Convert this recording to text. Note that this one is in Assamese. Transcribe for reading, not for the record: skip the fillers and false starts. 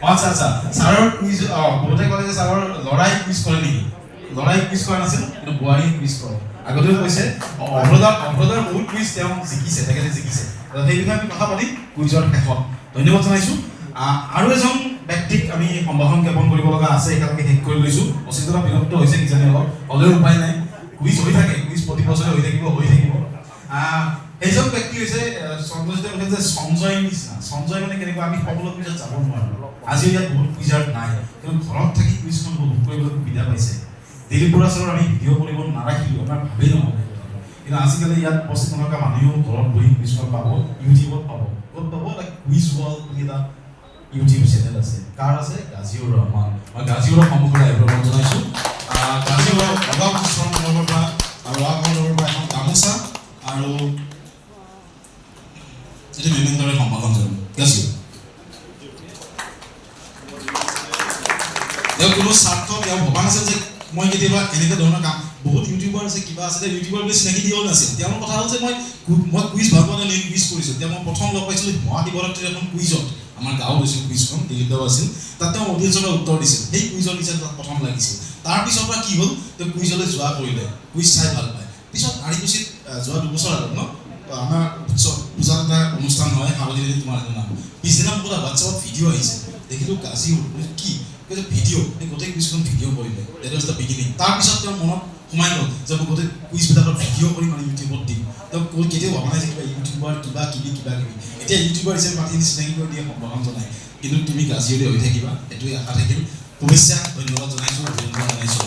আচ্ছা, ছাৰৰ কুইজ। বহুতে ক'লে যে ছাৰৰ ল'ৰাই কুইজ কৰে নেকি? ল'ৰাই কুইজ কৰা নাছিল, কিন্তু বোৱাৰীয়ে কুইজ কৰে। আগতেও কৈছে, অভ্ৰদাৰ বহুত কুইজ তেওঁ জিকিছে, তেখেতে জিকিছে। সেই বিষয়ে আমি কথা পাতিম কুইজৰ শেষত। ধন্যবাদ জনাইছোঁ। আৰু এজন ব্যক্তিক আমি সম্ভাষণ জ্ঞাপন কৰিব লগা আছে, একেলগে শেষ কৰি লৈছোঁ। অচিন্ততা বিৰক্ত হৈছে কিজানি অলপ, হ'লেও উপায় নাই। কুইজ হৈ থাকে, কুইজ প্ৰতি বছৰে হৈ থাকিব, হৈ থাকিব। সেইজন ব্যক্তি হৈছে চন্দ্ৰজিতে কৈছে যে সঞ্জয় নিচিনা। সঞ্জয় মানে কেনেকুৱা? আমি সকলো কুইজত যাব নোৱাৰোঁ। আজি ইয়াত বহুত কুইজাৰ নাই, কিন্তু ঘৰত থাকি কুইজখন উপভোগ কৰিবলৈ সুবিধা পাইছে। দিলীপ বৰা ছাৰৰ আমি ভিডিঅ' কৰিব নাৰাখিলোঁ, আমাৰ ভাবেই নহ'লে সেই কথাটো। কিন্তু আজিকালি ইয়াত উপস্থিত নথকা মানুহেও ঘৰত বহি কুইজখন পাব, ইউটিউবত পাব। ক'ত পাব? এটা কুইজ ৱৰ্ল্ড বুলি এটা ইউটিউব চেনেল আছে। কাৰ আছে? গাজীউৰ ৰহমান। মই গাজীউৰৰ সন্মুখলৈ আহিবলৈ জনাইছোঁ। গাজীউৰৰ নগাঁও কৃষ্ণ মণ্ডলৰ পৰা আৰু ৱাঘৰৰ পৰা এখন গামোচা আৰু এইটো মেমেণ্টৰে সম্ভাষণ জনাম। গাজীউৰ, তেওঁ কোনো স্বাৰ্থ তেওঁ ভবা নাছিল যে মই কেতিয়াবা এনেকুৱা ধৰণৰ কাম। বহুত ইউটিউবাৰ আছে, কিবা আছে, ইউটিউবাৰ বুলি চিনাকি দিয়াও নাছিল। তেওঁৰ কথা হ'ল যে মই কুইজ ভাল পোৱা নাই, কুইজ কৰিছোঁ। তেওঁ মই প্ৰথম লগ পাইছিলোঁ মহাশিৱৰাত্ৰিৰ এখন কুইজত। আমাৰ গাঁৱত হৈছিল কুইজখন, দিলীপ দাও আছিল তাত। তেওঁ অডিয়েঞ্চৰ পৰা উত্তৰ দিছিল। সেই কুইজৰ নিচিনা তাত প্ৰথম লাগিছিল। তাৰপিছৰ পৰা কি হ'ল, তেওঁ কুইজলৈ যোৱা কৰিলে, কুইজ চাই ভাল পায়। পিছত আৰিকুছিত যোৱা 2 বছৰ আগত ন, আমাৰ উৎসৱ পূজাত এটা অনুষ্ঠান হয়, শাৰদী তোমাৰ এটা নাম। পিছদিনা মোক এটা হোৱাটছএপত ভিডিঅ' আহিছে, দেখিলোঁ গাজীউৰ। কি কৈছে? ভিডিঅ', সেই গোটেই কুইজখন ভিডিঅ' কৰিলে। That was the beginning. তাৰপিছত তেওঁৰ মনত সোমাই গ'ল যে মই গোটেই কুইজবিলাকৰ ভিডিঅ' কৰিম আৰু ইউটিউবত দিম। তেওঁ কেতিয়াও ভবা নাই যে কিবা ইউটিউবাৰ, কিবা কিবি কিবা কিবি। এতিয়া ইউটিউবাৰ হিচাপে মাতি চিনাকি কৰি দিয়ে, সম্ভাষণ জনায়। কিন্তু তুমি গাজীউৰে হৈ থাকিবা, সেইটোৱে আশা থাকিল। শুভেচ্ছা, ধন্যবাদ জনাইছোঁ, অভিনন্দন জনাইছোঁ।